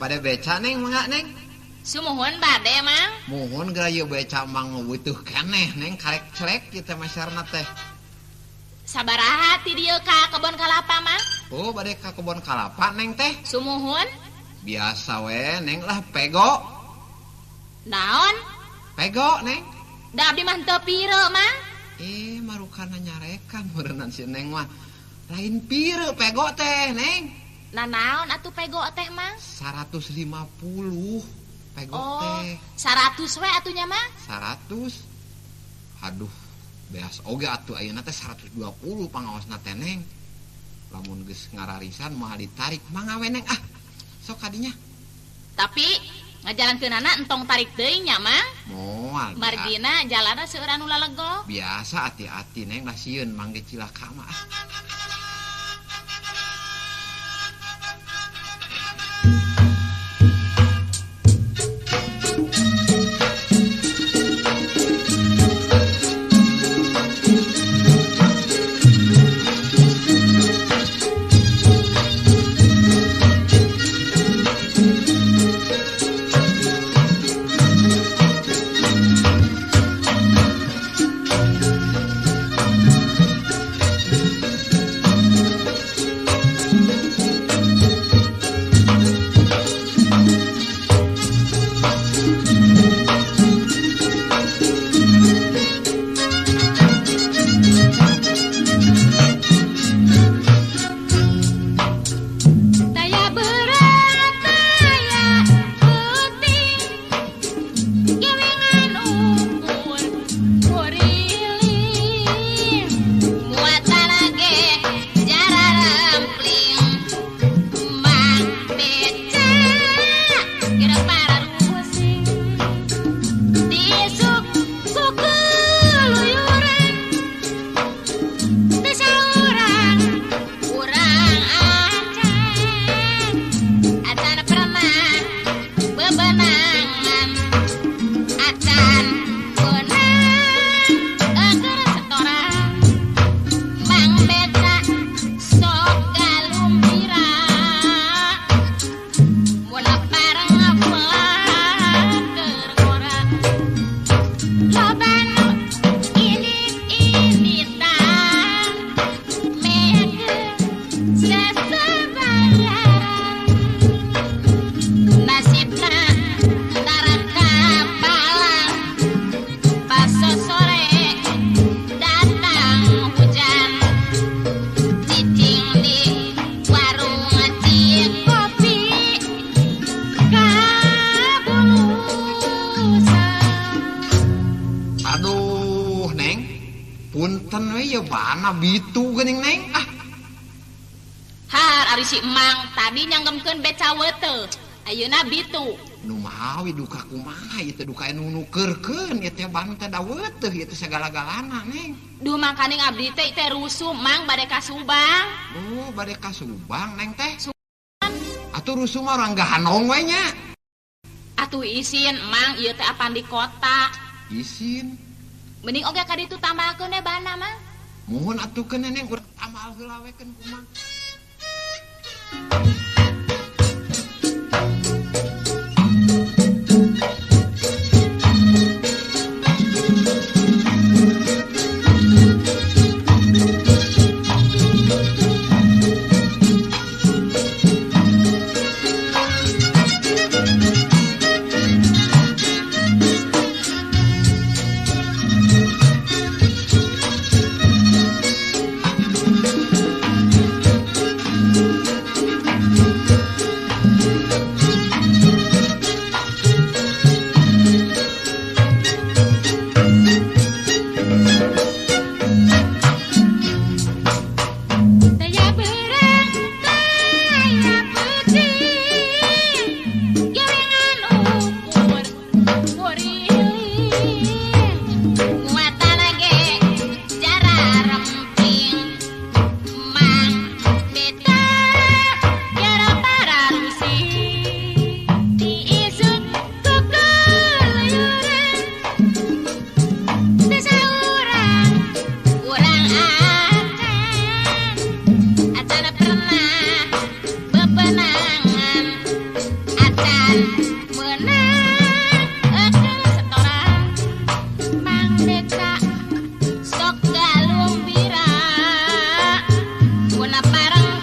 Bade beca neng mangga neng. Sumuhun bade mang. Muhun geura ieu beca mang butuh keneh neng karek celek kieu teh masarna teh. Sabaraha ti dieu ka kebon kalapa mang? Oh bade ka kebon kalapa neng teh. Sumuhun. Biasa we neng lah pego. Naon? Pego neng. Da abdi mah teu pire mang. Eh marukana nyarekan meureunnan si neng mah. Lain pire pego teh neng. Nah naon atuh pego teh mang? 150 pego teh. 100 we atuh nya mang? 100. Aduh, beas oge atuh ayeuna teh 120 pangaosna teh neng. Lamun geus ngararisan moal ditarik mangga we neng ah. Sok kadinya. Tapi ngajalankeunana entong tarik deui nya mang? Moal. Margina jalanna seueur anu lalego. Biasa hati-hati neng lah sieun mangge cilaka mah ah. Punten we ya bana bitu geuning neng ah. Har ari si emang tadi nyanggemkeun beca weuteuh. Ayeuna bitu. Nu mawi duka kumaha ieu teh duka anu nukeurkeun ieu teh ban teh dawet teh ieu teh sagala-galana Neng. Duh mangkaning abdi teh teh rusuh Mang bade ka Subang. Oh, bade ka Subang Neng teh. Atuh rusuh mah orang gahanong we nya. Atuh isin Mang ieu teh apan di kota. Isin. Mending oge ka ditu tambalkeun we bana Mang. Muhun atuh keun Neng urang tamal heula we keun kumaha. Sok galumbira, guna pareng.